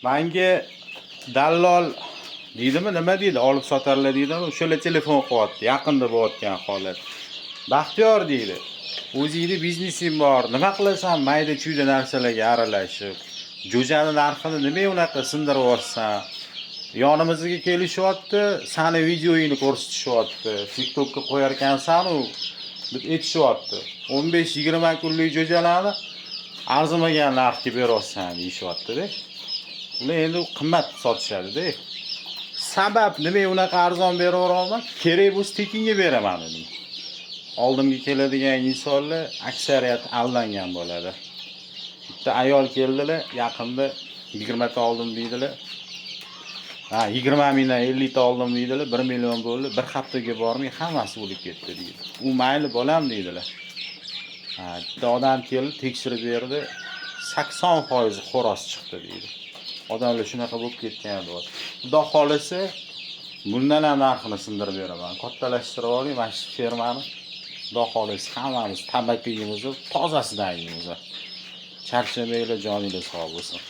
Manga dallol deydimi, nima deydi, olib sotarlar deydimi, o'shalar telefon qilyapti. Yaqinda bo'layotgan holat. Baxtiyor deydi, o'zingni biznesing bor, nima qilasan mayda chuyda narsalarga aralashib, jo'jani narxini nimaga unaqa sindiryapsan? Yonimizga kelishyapti, sani videoyingni ko'rsatishyapti, TikTokka qo'yarkansanu deb aytishyapti. 15-20 kunlik jo'jalarni arzimagan narxga beryapsan deyishyapti-da. Ular endi qimmat sotishadi-da. Sabab nimaga unaqa arzon beraveraman? Kerak bo'lsa, tekinga beraman dedim. Oldimga keladigan insonlar aksariyati aldangan bo'ladi. Bitta ayol keldilar yaqinda, 20 ta oldim deydilar. Ha, 20 mingdan 50 ta oldim deydilar, 1 million bo'ldi, bir haftaga bormay hammasi o'lib ketdi deydi. U mayli bolam deydilar. Ha, bitta odam keldi, tekshirib berdi, 80% xo'roz chiqdi deydi. Odamlar shunaqa bo'lib ketgan deyapti. Xudo xohlasa, bundan ham narxini sindirib beraman. Kattalashtirib oling mana shu fermani. Xudo xohlasa, hammamiz tamaki yeymiz, tozasidan yeymiz. Charchamanglar, joninglar sog' bo'lsin.